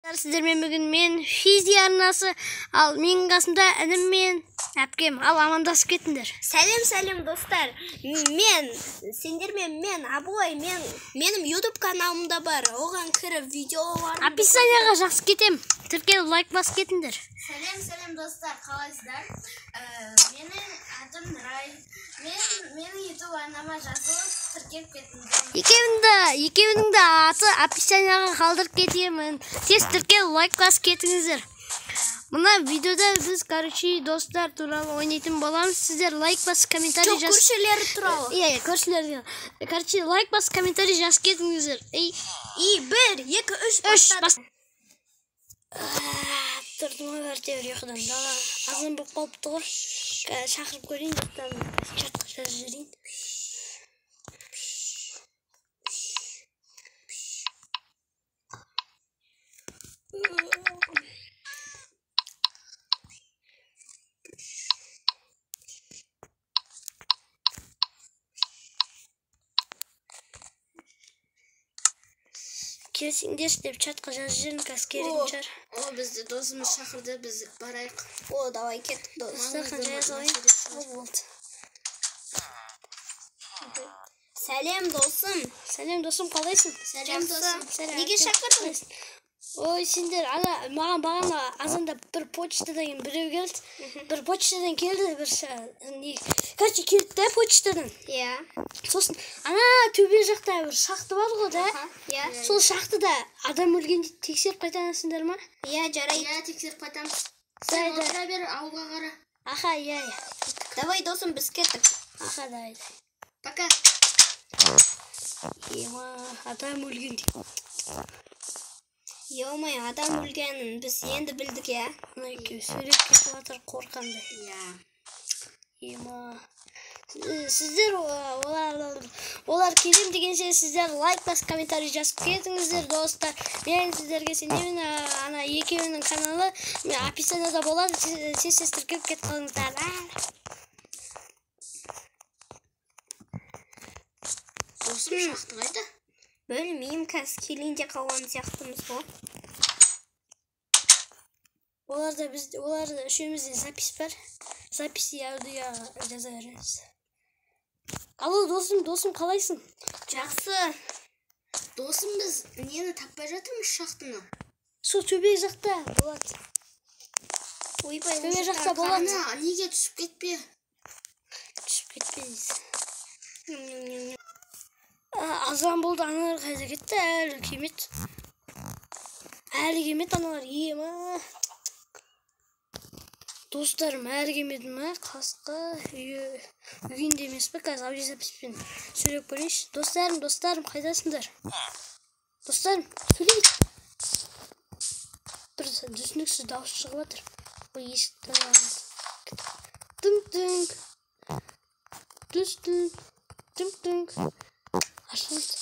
Сіздермен бүгін мен Физи арнасы, ал менің қасымда інім мен әпкем. Ал амандасып кетіңдер. Сәлем, сәлем достар. Мен сендермен мен Абылай, менің YouTube каналымда бар. Оған кіріп видеоларым. Описанияға жақсы кетем. Тіркеліп лайк басып кетіңдер. Сәлем, сәлем достар, қалайсыздар? Менің атым Нұрай. Менің YouTube арнама жазылып, тіркеліп кетіңдер. Екеуінің де аты описанияға қалдырып кетемін. Тез тіркеліп лайк басып кетіңіздер. Мына видеода біз, короче, достар туралы ойнайтын боламыз. Сіздер лайк басып комментарий Жоқ, жаз. көршілері туралы. Иә, көршілер. Короче, лайк басып комментарий жазып кетіңіздер. Ей, И 1, 2, 3, 3 бас. Тұрдым ғой әйтеуір ұйқыдан. Дала азан болып қалыпты ғой. Қазір шақырып көрейін, жақтан чатқа жазып жіберейін. Келсеңдерші деп чатқа жазып жібердім, қазір келетін шығар. О, бізді досымыз шақырды, біз барайық. О, давай кеттік дос. Дастархан жая салайын. О, болды. Сәлем досым. Сәлем досым, қалайсың? Сәлем досым. Сәлем. Неге шақырдың? Ой, сендер ана маған бағана азанда бір почтадан біреу келді. Бір почтадан келді, бір не, короче, келді да почтадан. Иә. Сосын ана төбе жақта бір шахта бар ғой да. Иә. Сол шахтада адам өлген дейді, тексеріп қайтасыңдар ма? Иә, жарайды. Иә, тексеріп қайтамыз. Да, Сен да. отыра бер, ауылға қара. Аха, иә, иә. Давай досым, біз кеттік. Аха, давай. Пока. Ема, адам өлген дейді. Ё-моё, адам өлгенін біз енді білдік, иә. Мына екеуі сөйлеп кетіп жатыр қорққандай. Иә. Ема. Сіздер олар келем дегенше сіздер лайк басып комментарий жазып кетіңіздер достар. Мен сіздерге сенемін, ана екеуінің каналы описанияда болады. Тез-тез тіркеліп кетіп қалыңыздар. Досым шақты қайда? Білмеймін, қазір келейін де қалған сияқтымыз ғой. Оларда біз, оларда үшеумізде запись бар. Запись аудиоға жаза береміз. Алло, досым, досым, қалайсың? Жақсы. Досым, біз нені таппай жатырмыз шахтаны? Сол төбе жақта болады. Ойбай, Төбе жақта болады. Ана, неге түсіп кетпе? Түсіп кетпе дейсің. Азан болды, аналар қайда кетті? Әлі келмеді. Әлі келмеді аналар. Ема. Достарым әлі келмеді ма? Қасқа үйінде емес пе? Қазір аудиозаписпен сөйлеп көрейінші. Достарым, достарым, қайдасыңдар? Достарым, сөйлейік. Бір түсініксіз дауыс шығып жатыр. Ой, есікті тың-тың. Түс-түң. Тың-тың. Ашылды.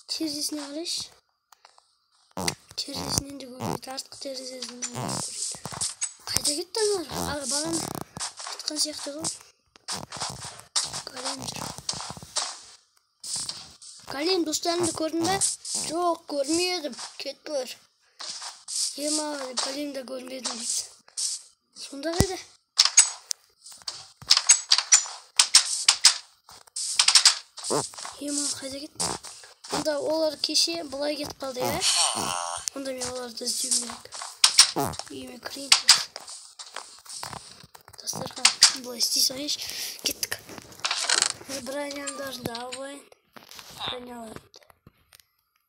Терезесіне қарайшы. Терезесінен де көрінеді. Артқы терезесінен де көрінеді. Қайда кетті аналар? Ала, балам айтқан сияқты ғой. Голем жүр. Голем, достарымды көрдің бе? Жоқ, көрмедім. Кетті олар. Ема, големді көрмедім дейді. Сонда қайда? Ема, қайда кетті? Онда олар кеше былай кетіп қалды, иә? Онда мен оларды іздеуім керек. Үйіме кірейін. Дастархан былай істей салайыншы. Кеттік. Бронямдарды алып алайын. Броняларымды.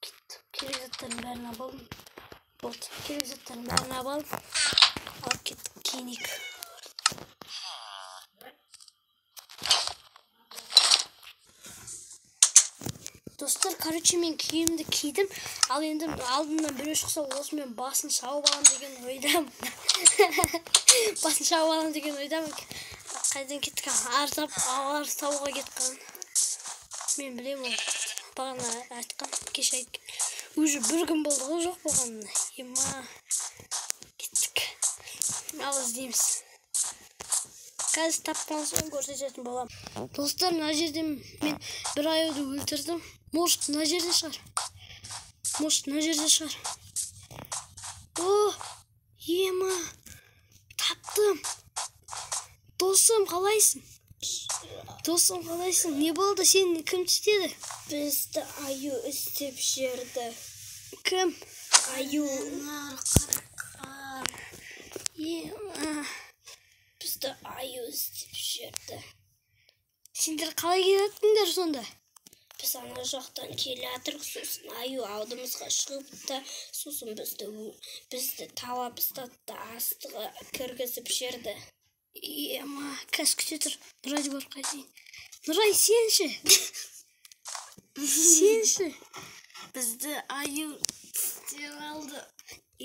Кеттік. Керек заттардың бәрін алып алдым. Болды. Керек заттардың бәрін алып алдым. Алып кеттік. Киінейік. Достар, короче, мен киімді кидім. Ал енді алдымнан біреу шықса, осымен басын шауып аламын деген ойдамын. Басын шауып аламын деген ойдамын. Қайдан кеттік? Арыз табуға кетіп қалған. Мен білемін ол. Бағана айтқан, кеше айтқан. Уже бір күн болды ғой жоқ болғанына. Ема. Кеттік. Ал іздейміз. Қазір тапқан соң көрсететін боламын. Достар, мына жерде мен бір аюды өлтірдім. Может, мына жерде шығар. Может, мына жерде шығар. О, ема, таптым. Досым, қалайсың? Досым, қалайсың? Не болды, сені кім тістеді? Бізді аю іздеп жерді. Кім? Аю. Ема. Бізді аю іздеп жерді. Сендер қалай келаттыңдар сонда? Біз ана жақтан келе жатырық, сосын аю алдымызға шығып та, сосын бізді талап ұстады да астыға кіргізіп жерді. Ема, қазір күте тұр. Нұрайды барып қайтайын. Нұрай, сен ше? Сен ше? Бізді аю тістеп алды.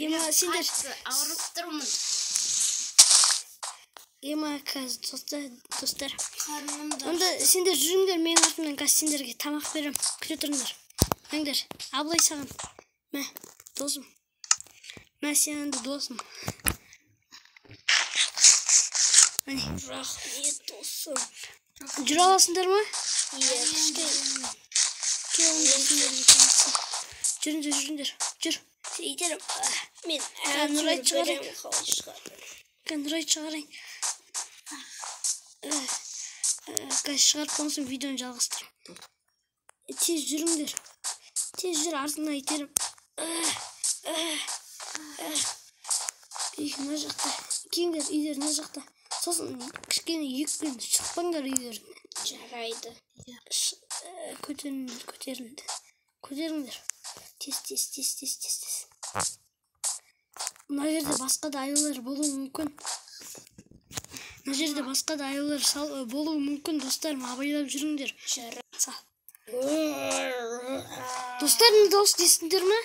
Ема, сендер... Қатты ауырып тұрмын. Ема, қазір достар. Қарным да. Онда сендер жүріңдер менің артымнан, қазір сендерге тамақ беремін. Күте тұрыңдар. Аңдар, Абылай саған. Мә, досым. Мә, сен енді досым. Әне. Рахмет, досым. Жүре аласыңдар ма? Иә, кішкене. Кел, онда сендерге көмектесейін. Жүріңдер, жүріңдер. Жүр. Итерім. Мен Нұрай әйтеуір шығарайын. білемін қалай шығатынын. Нұрайды шығарайын. Қазір шығарып болған соң видеоны жалғастырамын. Тез жүріңдер. Тез жүр, артыңнан итеріп. Үй, мына жақта. Келіңдер, үйлер мына жақта. Сосын кішкене екі күн шықпаңдар үйлерінен. Жарайды. Көтеріңдер, көтеріңдер. Көтеріңдер. Тез, тез, тез, тез, тез, тез. Мына жерде басқа да аюлар болуы мүмкін. Мына жерде басқа да аюлар болуы мүмкін, достарым, абайлап жүріңдер. Сал. Достар, мына дауысты естідіңдер ме?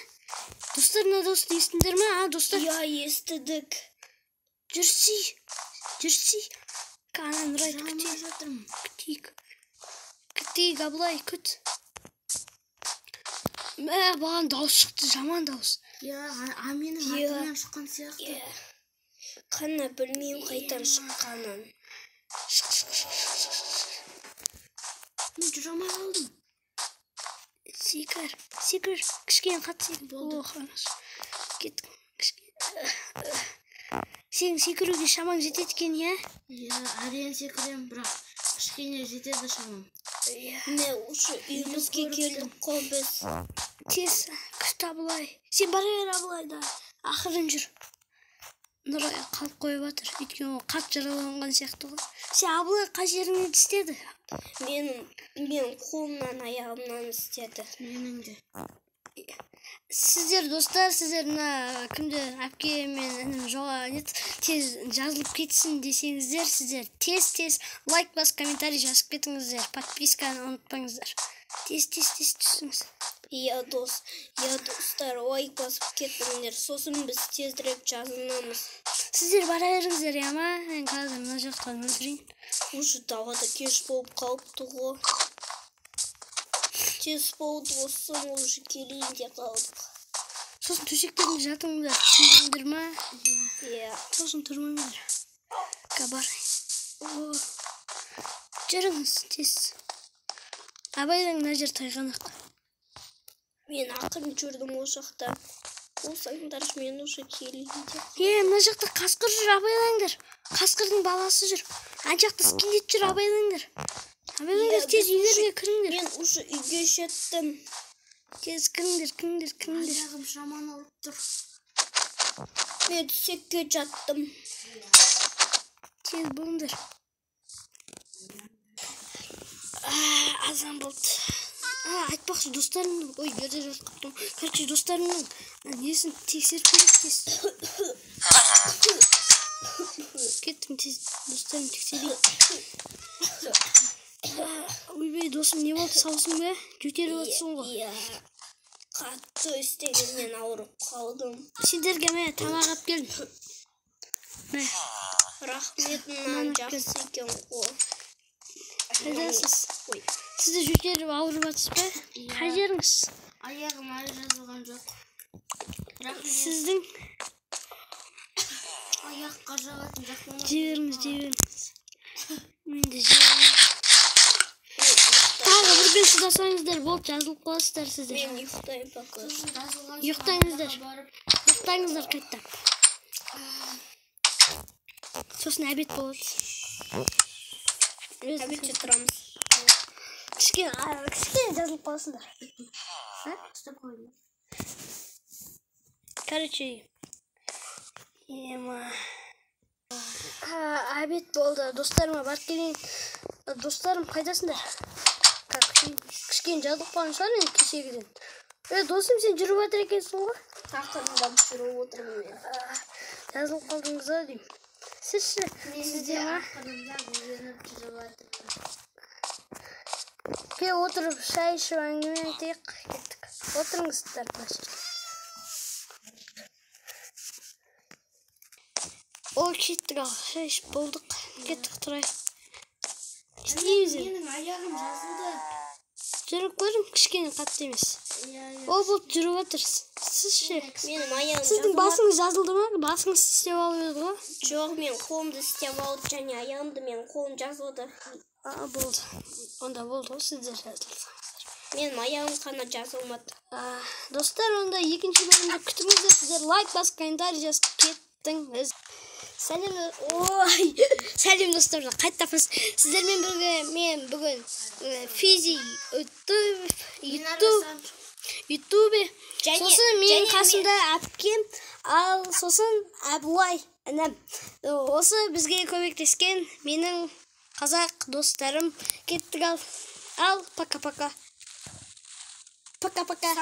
Достар, мына дауысты естідіңдер ме? А, достар? Иә, естідік. Жүрсей, жүрсей. Қана Нұрайды күтейік. Жатырмын. Күтейік. Күтейік, Абылай, күт. Мә, маған дауыс шықты, жаман дауыс. Иә, а менің Иә. артымнан шыққан сияқты. Иә. Қана білмеймін қайдан шыққанын. Шық, шық, шық, шық, шық. Мен жүре алмай қалдым. Секір, секір, кішкене қатты секір. Болды. О, хорошо. Кеттік, кішкене. Сенің секіруге шамаң жетеді екен, иә? Иә, әрең секіремін, бірақ кішкене жетеді шамам. Иә. Міне уже үйімізге көріп келдік қой біз. Тез, күт, Абылай. Сен бара бер, Абылай да. Ақырын жүр. Нұрай қалып қойып жатыр. Өйткені ол қатты жараланған сияқты ғой. Сен, Абылай, қай жеріңнен тістеді? Мен қолымнан, аяғымнан істеді. Менің де. Сіздер, достар, сіздер мына кімді әпке мен інім жоға не тез жазылып кетсін десеңіздер, сіздер тез-тез лайк басып, комментарий жазып кетіңіздер, подписканы ұмытпаңыздар. Тез-тез тез түсіңіз. Иә, дос, иә, достар, лайк басып кетіңдер. Сосын біз тезірек жазынамыз. Сіздер бара беріңіздер, иә ма? Мен қазір мына жақтан өлтірейін. Уже далада кеш болып қалыпты ғой. Тез бол, досым, уже келейін де қалдық. Сосын төсектеріңде жатыңдар, түсіндіңдер ма? Иә. Сосын тұрмаңдар. Кабар. О. Жүріңіз тез. Абайдың мына жер тайғанақ. Мен ақырын жүрдім ол жақта. Болсаңдаршы, мен уже келейін де. Е, мына жақта қасқыр жүр, абайлаңдар. Қасқырдың баласы жүр. Ана жақта скелет жүр, абайлаңдар. Абайлаңдар, Иә, тез біз үйлерге кіріңдер. Мен уже үйге жеттім. Тез кіріңдер, кіріңдер, кіріңдер. Аяғым жаман ауырып тұр. Мен төсекке жаттым. Тез болыңдар. Азан болды. Айтпақшы, достарымның, ой, жерде жатып қалыптым. Короче, достарымның несін тексеріп көрейік тез. Кеттім тез, достарым тексерейік. Ойбай, досым, не болды, саусың ба? Жөтеліп жатсың ғой. Иә. Қатты істегеннен ауырып қалдым. Сендерге мә тамақ алып келдім. Мә, Рахмет, мынаны жақсы екен ғой. қайдасыз? Ой. Сіз де жөтеліп ауырып жатсыз ба? Иә. Қай жеріңіз? Аяғым әлі жазылған жоқ. Рахмет. Сіздің Аяққа жағатын жақпамас. жей беріңіз, жей беріңіз. Мен де жеймін. Тағы бір күн шыдасаңыздар болды, жазылып қаласыздар сіздер. Мен ұйықтаймын пока. Сосын жазылған соң Ұйықтаңыздар. аяққа барып Ұйықтаңыздар. Тоқтаңыздар қайта. Сосын обед болады. Обедте тұрамыз. Кішкене жазылып қаласыңдар. Ұстап қойыңдар. Короче, обед болды. Достарыма барып келейін. Достарым, қайдасыңдар? Кішкене жазылып қалған шығар енді кешегіден. Досым, сен жүріп жатыр екенсің ғой? Ақырындап жүріп отырмын мен. Жазылып қалдыңыз ба деймін. Сіз ше? Мен Сізде де ма? ақырындап үйреніп жүріп жатырмын. Кел, отырып шай ішіп әңгіме айтайық. Кеттік. Отырыңыздар мына жерге. О, кеттік ал, шай ішіп болдық. Кеттік, тұрайық. Істейміз енді. Менің аяғым жазылды. Жүріп көрім, кішкене қатты емес. Иә, иә. О, болды, жүріп жатыр. Сіз ше? Менің аяғым Сіздің жазылмады. басыңыз жазылды ма? Басыңыз істеп алып еді ғой. Жоқ, мен қолымды істеп алды және аяғымды мен қолым жазылды. Болды. Онда болды ғой, сіздер жазылсаңыздар. Менің аяғым қана жазылмады. Достар, онда екінші бөлімді күтіңіздер. Сіздер лайк басып, комментарий жазып кеттіңіз. Сәлем, ой, сәлем достар, қайтаппыз. Сіздермен бірге мен бүгін Физи Ютубе. Сосын менің қасымда әпкем, ал сосын Абылай інім. Осы бізге көмектескен менің қазақ достарым. Кеттік ал. Ал, пока-пока. Пока-пока.